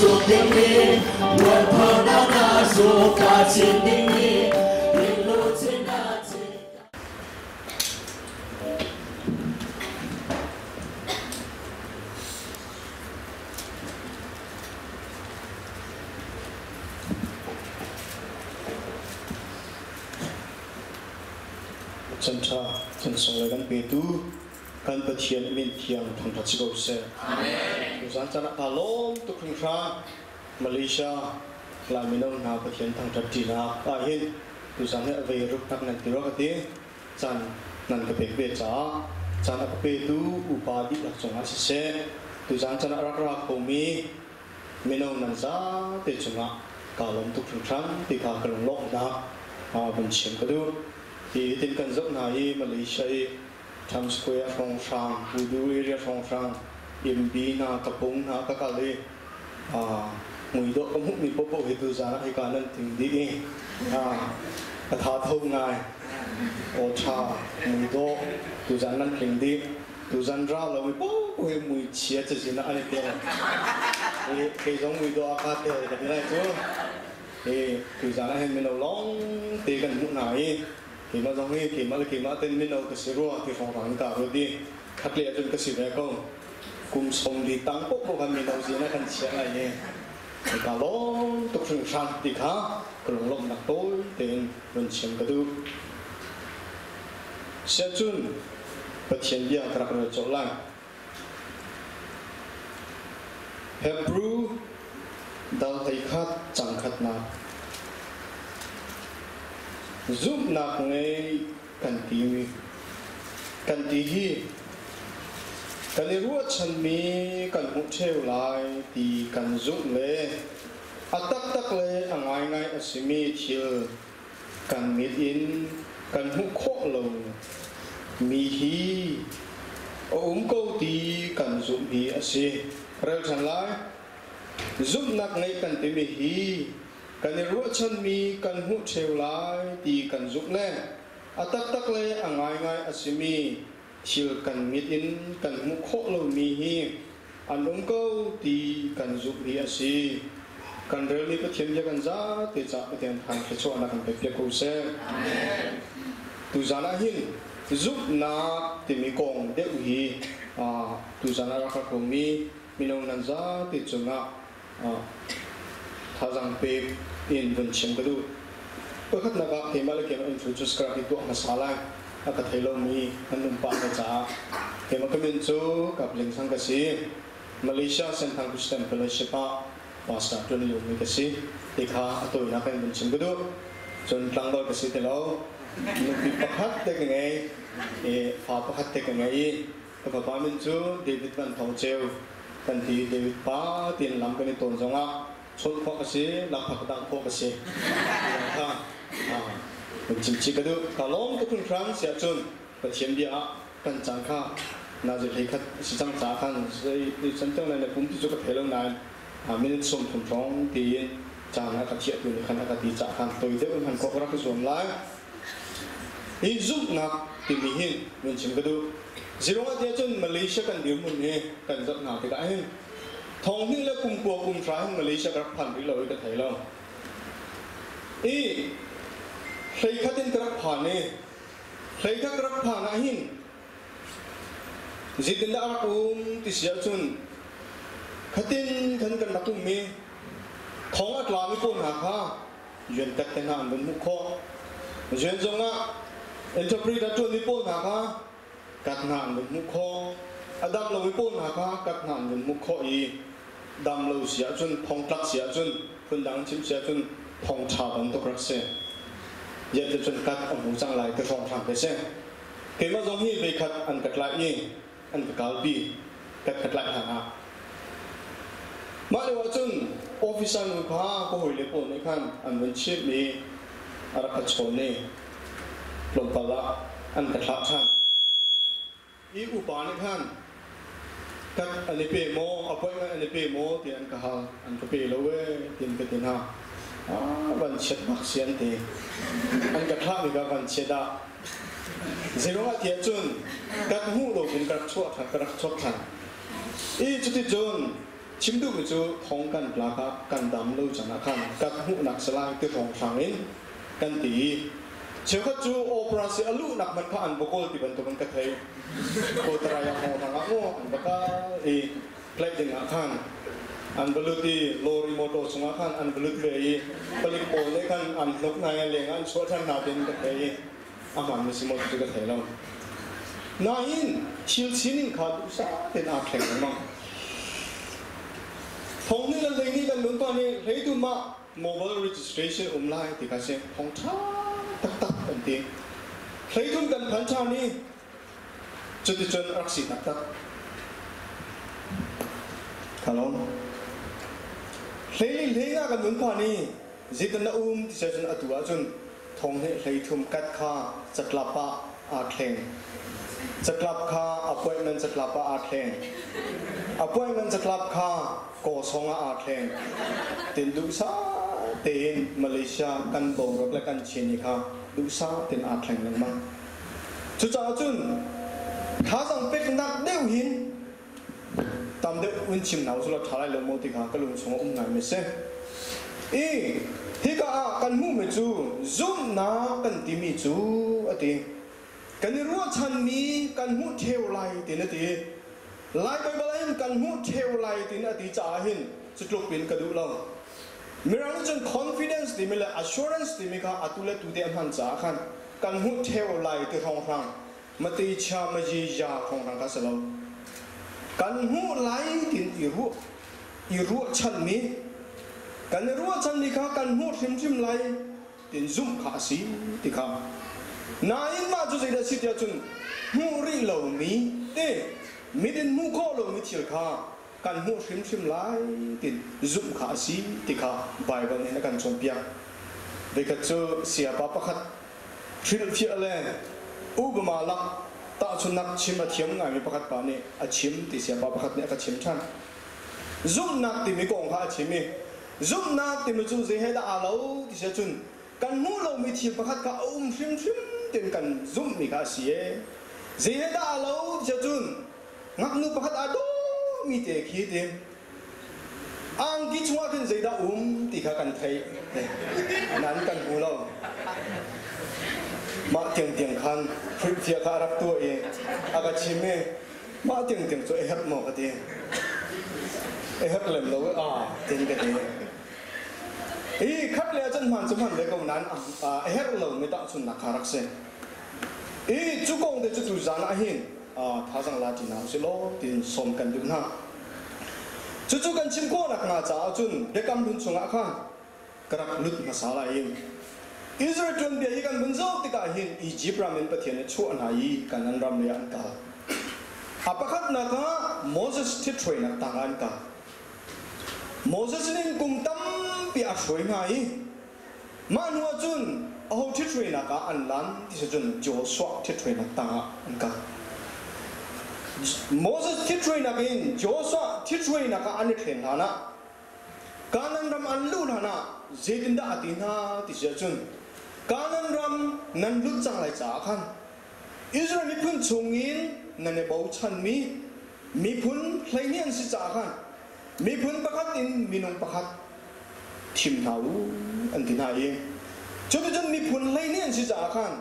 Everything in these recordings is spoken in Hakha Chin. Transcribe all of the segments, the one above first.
suk dingmi mualphonak ah suk kaa chin dingmi rinlu chin ah chin. Chanṭha kan sung le kan petu kan Pathian min thiang thangṭhat si ko seh. Tuzan caan ah kaa lawm tuk hringhran. Malaysia Lai mino hna Pathian thangṭhat ṭinak ah hin tuzan hi a vei ruk tak nan ti rua ka ti. Caan nan ka pek ve caah caan a ka petu upa dihlak cungah siseh, tuzan caan ah rak ra khomi mino nan zate cungah kaa lawm tuk hringhran ti kha ka lunglawmhnak vun chim ka duh. Hi hitin kan zoh hna i Malaysia i Times Square hrawnghrang, Wudu area hrawnghrang, Imbi hna, Kapung hna ka kal i muidawh ka hmuhmi paohpaoh hi tuzaan ah hika nan ting dih i a tha tho ngai. Aw ṭha, muidawh tuzaan nan tling dih. Tuzaan ra lomi paohpaoh hi muichia cazin ah an i tel. Kei zong muidawh ah kaa tel ka ti lai cu. Hi tuzaan ah hin mino lawng te kan hmuh hna i keimah zong hi keimah le keimah ten mino ka si rua ti hrawnghrang in kaa ruat i khatlei ahcun ka si ve ko. Kum 40 tang paohpaoh khan mino zin ah kan chiah lai i kaa lawm tuk hringhran ti kha ka lunglawmhnak tawi tein run chim ka duh. Siahcun Pathian bia ka rak rel colh lai. Hebru dal 11 cang khatnak. Zumhnak ngei kan timi kan ti hi kan i ruahchanmi kan hmuh ṭheo lai ti kan zumh le a taktak le a ngaingai a simi thil kan mit in kan hmuh khawh lo mi hi a um ko ti kan zumh hi a si. Rel ṭhan lai. Zumhnak ngeih kan timi hi kan i ruahchanmi kan hmuh ṭheo lai ti kan zumh le a taktak le a ngaingai a simi thil kan mit in kan hmuh khawh lomi hi an um ko ti kan zumh hi a si. Kan relmi Pathian bia kan zate cah Pathian khan thluachuahnak kan pek piak ko seh. Tuzan ah hin zumhnak timi kong deuh hi tuzan ah rak rak mi mino nan zate cungah thazang pek in vun chim ka duh. Pakhatnak ah keimah le keimah introduce ka rak i tuah hmasa lai. A ka thei lomi an um pah ve caah. Keimah ka min cu Kap Ling Thang ka si. Malaysia Senthang Christian Fellowship ah pastor ṭuan liomi ka si. Ti kha a tawinak in vun chim ka duh. Cun tlangval ka si ti lo. Nupi pakhat te ka ngei. I fa pakhat te ka ngei i ka fapa min cu David Van Thawng Ceu kan ti. David pa tiin lam kan i tawn zongah chawnh khawh ka si, lakphak dangh khawh ka si. Kha vun chim chih ka duh. Ka lawm tuk hringhran siah cun Pathian bia ah kan caan kha nazi 11 si cang caah khan zei cantang le pum ti cu ka thei lo nain minute 30 hrawng tiin caan a ka thiahtu nih khan a ka ti caah khan toi deuh in hman khawh ka rak i zuam lai. Hi zumhnak timi hi nun chim ka duh. Zirong ah tiah cun Malaysia kan dirhmun hi kan zoh hna tikah hin thong hnih le kum kua kum hra hin Malaysia ka rak phan rih lo i ka thei lo. I 11 in ka rak phan i 11 ka rak phan ah hin zeitindah a rak um ti si ahcun khatin khan kan rak um i thong a tlami pawl hna kha rian kat te hna an vun hmuh khawh. Rian zongah interpreter ṭuanmi pawl hna kha kat hna an vun hmuh khawh. A dam lomi pawl hna kha kat hna an vun hmuh khawh i dam lo si ahcun thongtlak si ahcun phundang chim si ahcun thongṭha bantuk rak si. Ziah cun kat a hmu cang lai ti hrawnghrang te si. Keimah zong hi veikhat an ka tlaih i an ka kalpi kat ka tlaih hlan ah. Mah lio ahcun officer nu kha ka hawile pawl nih khan an vun chimh i a rak ka chawn i tlawmpal ah an ka thlah ṭhan. Hi upa nih khan kat an i pe maw, appointment an i pe maw tiah an ka hal. An ka pe lo ee tiin ka ti hna. Ah, van chiat bak si an ti. An ka thlahmi ka van chiat ah. Zeiruangah tiah cun kat hmuh lo in ka rak chuah ṭhan, ka rak chuak ṭhan. I cuticun Chim duhmi cu thong kan tlak ah kan dam lo cang ah khan kan hmuhnak si lai ti hrawnghrang in kan ti i cheukhat cu operasi a luhnak hmanh kha an va kawl ti bantuk in ka thei. Kawltaraya hrawnghrang ah maw an va kal i tlaih ding ah khan an va lut i lorry motor chungah khan an va lut ve i palik pawl nih khan an hnuk hna i leng ah an chuah ṭhan hna tiin ka thei i a hmaanmi si maw ti cu ka thei lo. Nain thil sining kha duhsah tein aa thleng lengmang. Thong nih le hlei nih kan nun tuan i hleitu mah mobile registration um lai ti kha si thong ṭha taktak kan ti. Hleithum kan phan ṭhan i cuticun rak si taktak. Hello. Hlei hlei nga kan nun phan i zeitin na um ti cun atu ahcun thong hnih 33 kat kha catlap ah aa thleng. Catlap kha appointment catlap ah aa thleng. Appointment catlap kha kawsong ah aa thleng. Tin duhsah tein Malaysia kan boruak le kan Chin kha duhsah tein aa thleng lengmang. Cucaah cun thazaang peknak deuh hin tam deuh un chim hna usulaw ṭha lai lo maw ti kha ka lung chungah um ngai mi si. I hika ah kan hmuhmi cu zumhnak kan timi cu a ti. Kan i ruahchanmi kan hmuh ṭheo lai tin a ti. Lai Baibal in kan hmuh ṭheo lai tin a ti caah hin cu tluk in ka duh lo. Mirang nih cun confidence timi le assurance timi kha atu le tu te a hman caah khan kan hmuh ṭheo lai ti hrawnghrang mate chia maji ya hrawnghrang kha si lo. Kan hmuh lai tin i ruah i ruahchanmi kan i ruahchanmi kha kan hmuh hrimhrim lai tin zumh kha a si ti kha. Nain mah cu zeidah si tiah cun hmuh rih lomi te mit in hmuh khawh lomi thil kha kan hmuh hrimhrim lai tin zumh kha a si ti kha Baibal nih a kan cawnpiak. Voikhat cu sayapa pakhat hrilhfiah le Obama lak tahchunhnak chim a thiam ngaimi pakhat pa nih a chim ti sayapa pakhat nih a ka chim ṭhan. Zumhnak timi kong kha a chim i zumhnak timi cu zei he dah aa lo ti si ahcun kan hmuh lomi thil pakhat kha a um hrimhrim tiin kan zumhmi kha a si e. Zei he dah aa lo ti si ahcun ngaknu pakhat aa dawmi te khi ti angki chungah khin zeidah um ti kha kan theih nan kan hmu lo mah tiangtiang khan hrilhfiah kha a rak tuah i a ka chim i mah tiangtiang cu a herh maw ka ti a herh lem lo a tin ka ti i khat le cun hman cu hman ve ko nain a herh lo mi tahchunnak kha rak si i cu kong te cu tu zan ah hin thazang la ṭi hna usih law tiin sawm kan duh hna. Cucu kan chim khawhnak hnga caah cun biakam hlun chungah khan ka rak lut hmasa lai i Israel tuanbia hi kan vun zoh tikah hin Egypt ram in Pathian a chuah hna i Kanaan ram lei ah an kal. A pakhatnak ah Moses ṭhithruainak tangah an kal. Moses nih kum tampi a hruai hna i Mah hnu ah cun aho ṭhithruainak ah an lan ti si cun Joshua ṭhithruainak tangah an kal. Moses ṭhithruainak in Joshua ṭhithruainak ah an i thlen hlanah Kanaan ram an luh hlanah zeitindah a ti hna ti si ahcun Kanaan ram nan lut cang lai caah khan Israel miphun chungin nan i bochanmi miphun 12 an si caah khan miphun pakhat in minung pakhat thim hna u an ti hna i cuticun miphun 12 an si caah khan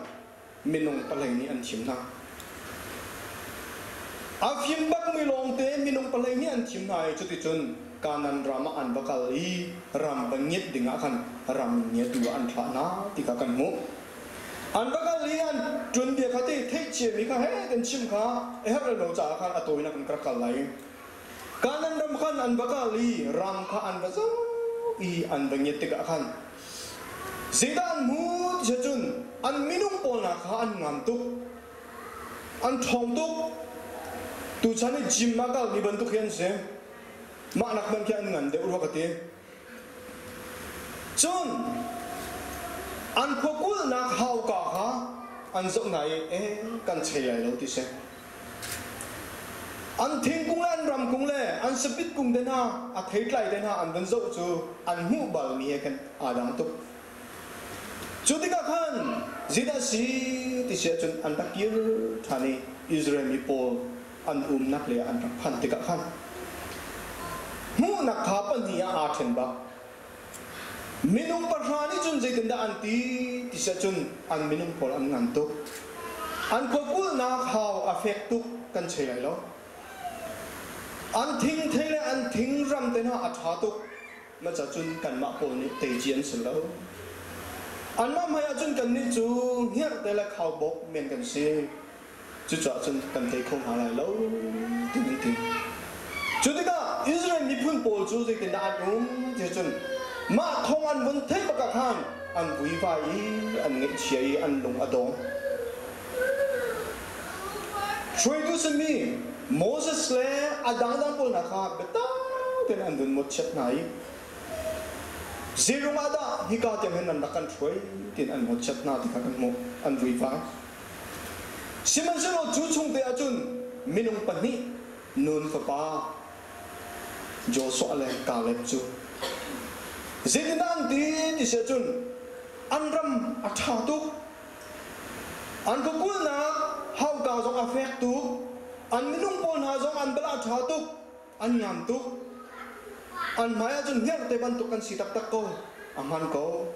minung 12 an thim hna. A fim bakmi lawngte minung 12 an thim hna i cuticun Kanaan ram ah an va kal i ram va ngiat dingah khan ram ngiatu ah an thlah hna ti kha kan hmuh. An va kal i an ṭuanbia kha te theih ciami kha he kan chim kha a herh lo caah khan a tawinak in ka rak kal lai. Kanaan ram khan an va kal i ram kha an va zoh i an va ngiat tikah khan zeidah an hmuh ti cun an minung pawl hna kha an ngan tuk, an ṭhawng tuk. Tuchan i gym ah kalmi bantuk hi an si. Mah nak hmanh khi an ngan deuh rua ka ti. Cun an khua kulhnak hauka kha an zoh hna i eh kan chei lai lo ti si. An thingkung le an ramkung le an sapit kung te hna a theitlai te hna an van zoh cu an hmuh balmi he khan aa dang tuk. Cu tikah khan zeidah a si ti si ahcun an rak kir ṭhan i Israel mi pawl an umnak lei ah an rak phan tikah khan. Hmuhnak kha pahnih ah aa ṭhen bak. Minung pahra nih cun zeitindah an ti ti si ahcun an minung pawl an ngan tuk. An khua kulhnak hau a fek tuk kan chei lai lo. An thingthei le an thingram te hna a ṭha tuk. Mah cun kanmah pawl nih teici an si lo. Anmah hmai ahcun kannih cu hngerhte le khaubawk men kan si. Cucaah cun kan tei kho hna lai lo tiin an ti. Cu tikah Israel miphun pawl cu zeitindah an um ti cun mah thawng an vun theih bak ah khan an vuivai i an ngaihchia i an lung a dong. Hruaitu simi Moses le a dangdang pawl hna kha biatak tein an vun mawtchiat hna i zeirung ah dah hika tiang hin nan rak kan hruai tiin an mawtchiat hna ti kha kan hmuh an vuivai. Sihmanhsehlaw cu chungte ahcun minung pahnih Nun fapa Joshua le Kaleb cu zeitindah an ti ti si ahcun an ram a ṭha tuk, an khuakulhnak hauka zong a fek tuk, an minung pawl hna zong an bal a ṭha tuk, an ngam tuk. An hmai ahcun hngerhte bantuk kan si taktak ko, a hman ko.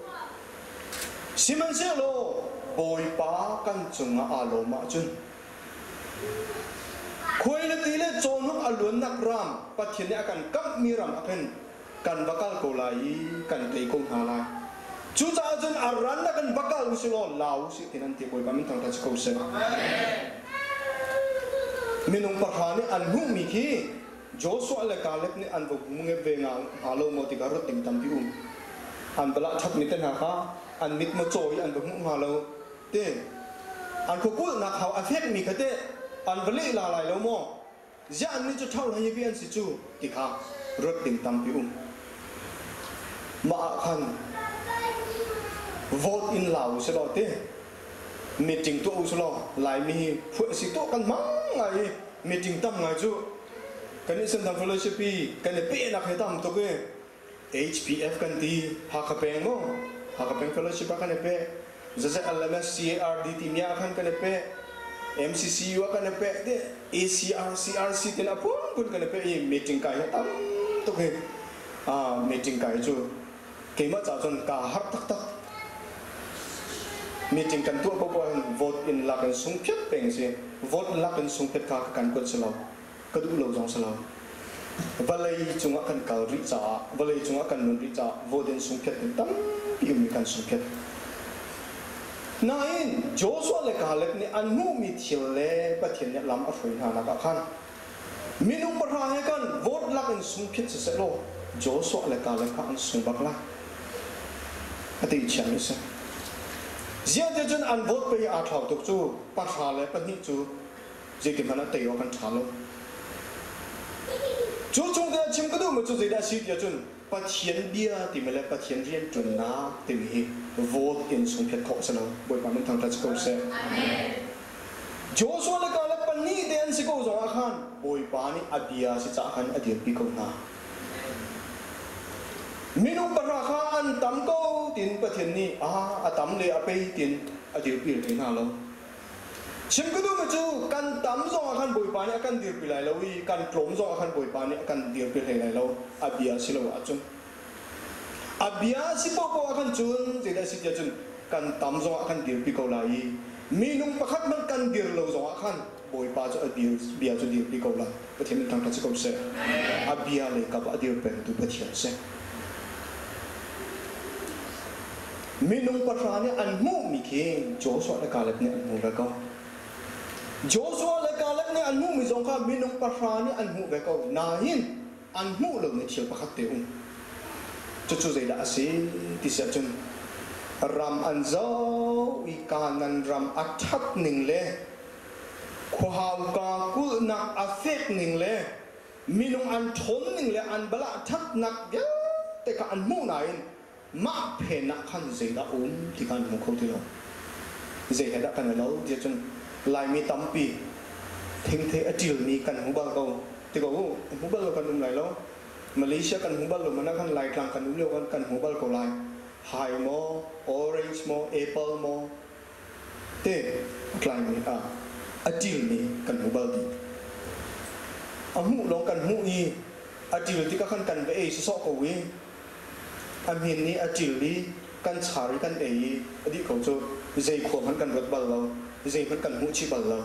Sihmanhsehlaw Bawipa kan cungah aa lawm ahcun khuai le ti le cawhnuk a luannak ram Pathian nih a kan kamhmi ram ah khin kan va kal ko lai i kan tei ko hna lai. Cucaah cun a ran ah kan va kal usih law la usih tiin an ti. Bawipa min thangṭhat si ko seh. Minung pahra nih an hmuhmi khi Joshua le Caleb nih an va hmu ve hnga lo maw ti kha ruat ding tampi um. An va lah ṭhatmi te hna kha an mit maw caw i an va hmuh hnga lo ti. An khuakulhnak hau a fekmi kha teh an va leh la lai lo maw? Ziah annih cu ṭhalo hi an si cu ti kha ruat ding tampi um. Mah ah khan vote in la u selaw ti meeting tuah u selaw Laimi hi phuah si tuah kan hmang ngai i meeting tam ngai cu kan i Senthang Fellowship i kan i pehnak hi tam tuk i HPF kan ti Hakha peng maw Hakha peng fellowship ah kan i peh ZZLMS CARD timi ah khan kan i peh MCCU ah kan i peh te ACR CRC tin a phunphun kan i peh i meeting kai hi tam tuk hi meeting kai cu keimah ca cun kaa harh taktak meeting kan tuah poah hin vote in lak in sung phiat peng si vote lak in sung phiat kha kan kuat si lo ka duh lo zong si lo. Vawlei cungah kan kal rih caah, vawlei cungah kan nun rih caah voden sungphiat in tampi ummi kan sungphiat. Nain Joshua le Caleb nih an hmuhmi thil le Pathian nih lam a hruai hna nak ah khan minung pahra he kan vote lak in sungphiat siseh law Joshua le Caleb kha an sung bak lai. A ti chiami si. Ziah ti cun an vote pe i aa thlau tuk cu pahra le pahnih cu zeitin hmanh ah tei awk an ṭha lo. Cu chung te ah chim ka duhmi cu zeidah a si ti ahcun Pathian bia timi le Pathian rianṭuannak timi hi vote in sungphiat khawh a si lo. Bawipa min thangṭhat si ko seh. Joshua le Caleb pahnih te an si ko zongah khan Bawipa nih a bia si caah khan a dirpi ko hna. Minung pahra kha an tam ko tiin Pathian nih a tam le a pei tiin a dirpi hlei hna lo. Chim ka duhmi cu kan tam zongah khan Bawipa nih a kan dirpi lai lo i kan tlawm zongah khan Bawipa nih a kan dirpi hlei lai lo. A bia si lo ahcun. A bia si paohpaoh ah khan cun zeidah a si tiah cun kan tam zongah kan dirpi ko lai i minung pakhat hmanh kan dir lo zongah khan Bawipa cu a bia cu dirpi ko lai. Pathian min thangṭhat si ko seh. A bia lei kap ah a dir pengtu Pathian si. Minung pahra nih an hmuhmi khi Joshua le Caleb nih an hmu ve ko. Joshua le Caleb nih an hmuhmi zong kha minung pahra nih an hmuh ve ko. Nain an hmuh lomi thil pakhat te um. Cucu zeidah a si ti si ahcun ram an zoh i Kanaan ram a ṭhat ning le khuahauka kulhnak a fek ning le minung an ṭhawn ning le an balah ṭhatnak vialte kha an hmuh nain mah phen ah khan zeidah um ti kha an hmu kho ti lo. Zei he dah kan i lo ti cun Laimi tampi thingthei a ṭilmi kan hmu bal ko ti ko u hmu bal lo kan um lai lo. Malaysia kan hmu bal lo mana khan Laitlang kan um lio kan kan hmu bal ko lai. Hai maw, orange maw, apple maw te a tlaimi ah a ṭilmi kan hmu bal dih. A hmuh lawng kan hmuh i A ṭil tikah khan kan va ei sawsawh ko i a hmin i a ṭil i kan char i kan ei i a dih ko cu. Zei khua hmanh kan ruat bal lo, zeihmanh kan hmuh chih bal lo.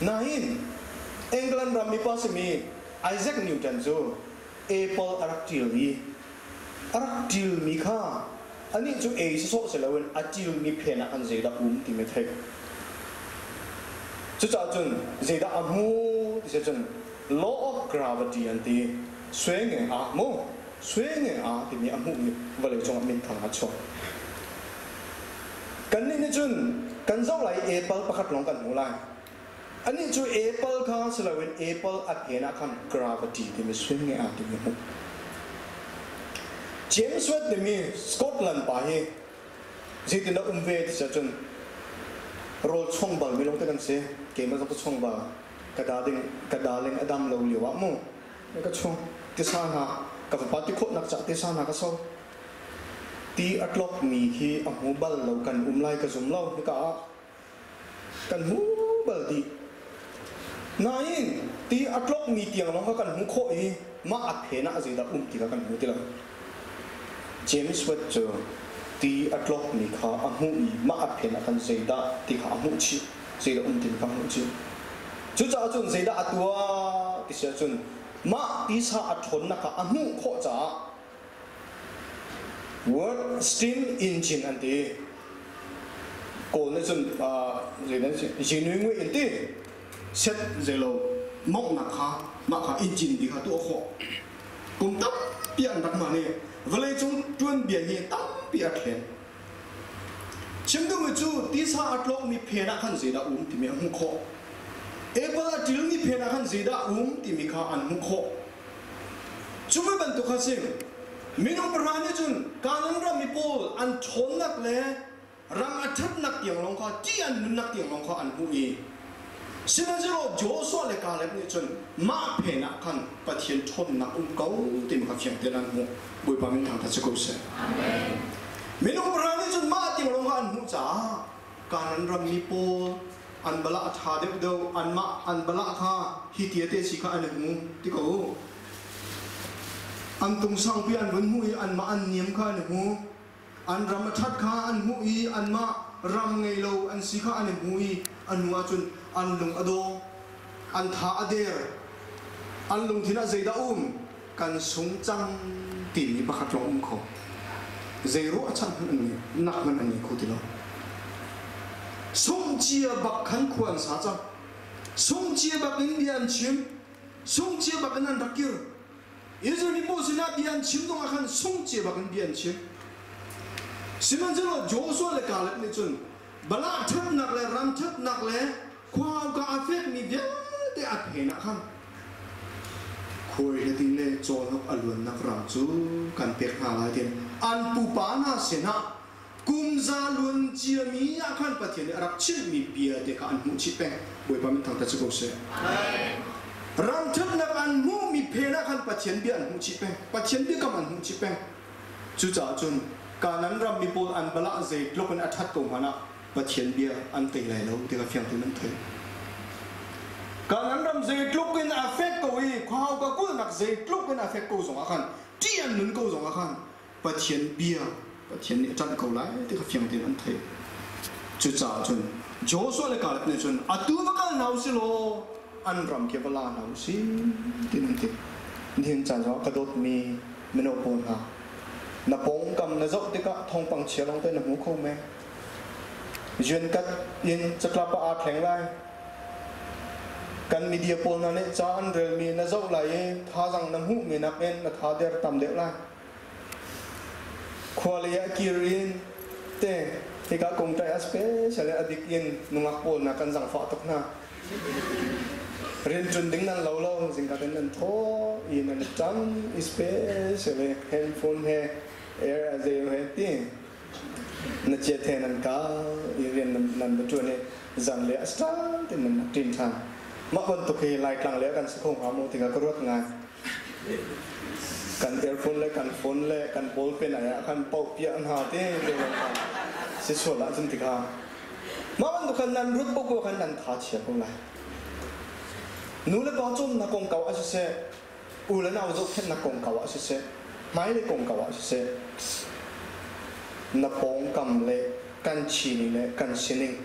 Nain England ram mipa simi Isaac Newton cu apple a rak ṭil i a rak ṭilmi kha anih cu ei sawsawh si loin a ṭilmi phen ah khan zeidah um timi a theih. Cucaah cun zeidah a hmu ti si cun law of gravity an ti. Sue nge a mu sue nge a timi a hmuh i vawlei cungah minthang a chuak. Kannih nih cun kan zoh lai i apple pakhat lawng kan hmu lai. Anih cu apple kha si loin apple a phen ah khan gravity timi sue nge a timi a hmuh. James Watt timi Scotland pa hi zeitindah um ve ti si ahcun rawl chuang bal mi lawng te kan si. Keimah zong ka chuang bal. Ka darling, ka darling a dam lo lio ah mu ka chung tisa hna ka fapa ti khawhnak cah tisa hna ka so. Ti a tlok mi khi a hmu bal lo kan um lai ka zum lo hika ah kan hmu bal dih. Nain ti a tlok mi tiang lawng kha kan hmuh khawh i mah a phen ah zeidah um ti kha kan hmu ti lo. James Watt cu ti a tlok mi kha a hmuh i mah a phen ah khan zeidah ti kha a hmuh chih, zeidah um ti kha a hmuh chih. Cucaah cun zeidah a tuah ti si ahcun mah tisa a ṭhawnnak kha a hmuh khawh caah World Steam Engine an ti. Kawl nih cun zeidah si zinui ngui in ti set zeilo mawngnak kha mah kha engine ti kha tuah khawh. Kum tampi an rak mah nih vawleicung tuanbia hi tampi a thlen. Chim duhmi cu tisa a tlawkmi phen ah khan zeidah um timi a hmuh khawh. Apple a ṭilmi phen ah khan zeidah um timi kha an hmuh khawh. Cu ve bantuk kha si. Minung pahra nih cun Kanaan ram mi pawl an ṭhawnnak le ram a ṭhatnak tiang lawng kha ṭih an nunnak tiang lawng kha an hmuh i sihmanhsehlaw Joshua le Kaleb nih cun mah phen ah khan Pathian ṭhawnnak um ko timi kha fiang tein an hmuh. Bawipa min thangṭhat si ko seh. Minung pahra nih cun mah tiang lawng kha an hmuh caah Kanaan ram mi pawl an bala a ṭha deuhdeuh, anmah an bala kha hi tia te si kha an i hmu ti ko u. An tung sangpi an vun hmuh i anmah an niam kha an i hmu. An ram a ṭhat kha an hmuh i anmah ram ngei lo an si kha an i hmu i a hnu ahcun an lung a daw, an tha a der, an lungthin ah zeidah a um? Kan sung cang timi pakhat lawng um kho. Zei ruahchan hmanh an ngei, nak hmanh an ngei kho ti lo. Sungcia bak khan khua an sa cang. Sungcia bak in bia an chim. Sungcia bak in an rak kir. Israel mi pawl sinah bia an chim dong ah khan sungcia bak in bia an chim. Sihmanhsehlaw Joshua le Caleb nih cun Balah ṭhatnak le ram ṭhatnak le khuahauka a fekmi vialte a phen ah khan khuaihla ti le cawhnuk a luannak ram cu kan pek hna lai tiin an pupa hna sinah kum za luan ciami ah khan Pathian nih a rak chimhmi bia te kha an hmuh chih peng. Bawipa min thangṭhat si ko seh. Ram ṭhatnak an hmuhmi phen ah khan Pathian bia an hmuh chih peng. Pathian biakam an hmuh chih peng. Cucaah cun Kanaan ram mi pawl an balah zeitluk in a ṭhat ko hmanh ah Pathian bia an tei lai lo ti kha fiang tein an theih. Kanaan ram zeitluk in a fek ko i khuahauka kulhnak zeitluk in a fek ko zongah khan ṭih an nun ko zongah khan Pathian bia Pathian nih a ṭanh ko lai ti kha fiang tein an theih. Cucaah cun Joshua le Caleb nih cun atu va kal hna u si law an ram khi va la hna u si tiin an ti. Nihin caan zongah ka dawtmi mino pawl hna, na pawngkam na zoh tikah thawngpang chia lawng te na hmu kho men. Riankat in catlap ah aa thleng lai. Kan media pawl hna nih ca an relmi na zoh lai i thazaang na hmuhmi nakin na tha der tam deuh lai. Khua lei ah kir in te hika kongtai ah special a dik in nungak pawl na kan zangfah tuk hna. Rianṭuan ding nan lo lo zingka ten nan thaw i nan ṭam especially handphone he air zei he ti na chiat he nan kal i rian nan va ṭuan i zan le a star tin nan ṭin ṭhan. Mah bantuk hi Laitlang le kan si kho hnga maw ti kha ka ruat ngai. Kan earphone le kan phone le kan ballpen ai ah khan paoh piah hna te te si sual ahcun ti kha mah bantuk khan nan ruat paoh khan nan tha chia ko lai. Nu le pa cawnnak kongkau ah siseh, U le nau zohkhenhnak kongkau ah siseh, hmailei kongkau ah siseh, na pawngkam le kan chini le kan sining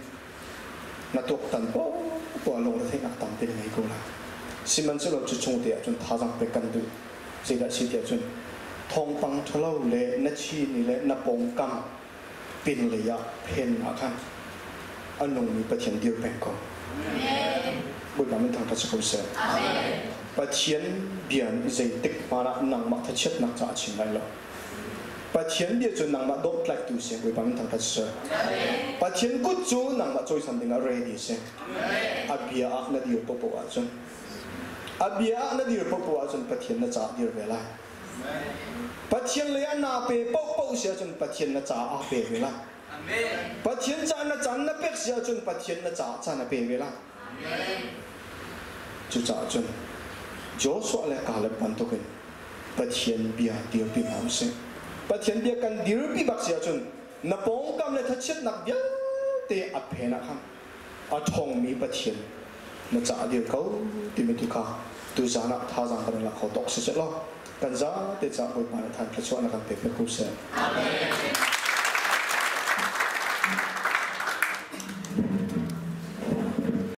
na tuaktan poah lungretheihnak tampi na ngei ko lai. Sihmanhsehlaw cu chung te ahcun thazaang pek kan duh. Zeidah si tiah cun thawngpang ṭhalo le na chini le na pawngkam pinlei ah phen ah khan a nungmi Pathian dir peng ko. Bawipa min thangṭhat si ko seh. Pathian bia nih zeitik hmanh ah nangmah thachiatnak caah a chim lai lo. Pathian bia cu nangmah dawtlaihtu si. Bawipa min thangṭhat si seh. Pathian kut cu nangmah cawisan dingah ready si. A bia ah na dir paohpaoh ahcun a bia ah na dir paohpaoh ahcun Pathian na caah dir ve lai. Pathian lei ah naa pe paohpaoh si ahcun Pathian na caah aa pe ve lai. Pathian caah na caan na pek si ahcun Pathian na caah caan a pe ve lai. Cucaah cun Joshua le Caleb bantukin Pathian bia dirpi hna usih. Pathian bia kan dirpi bak si ahcun na pawngkam le thachiatnak vialte a phen ah khan a ṭhawngmi Pathian na caah dir ko timi tu kha tuzaan ah thazaang kan in lak kho tawk si seh law kan zate caah Bawipa nih than thluachuah na kan pek ve ko seh. Amen.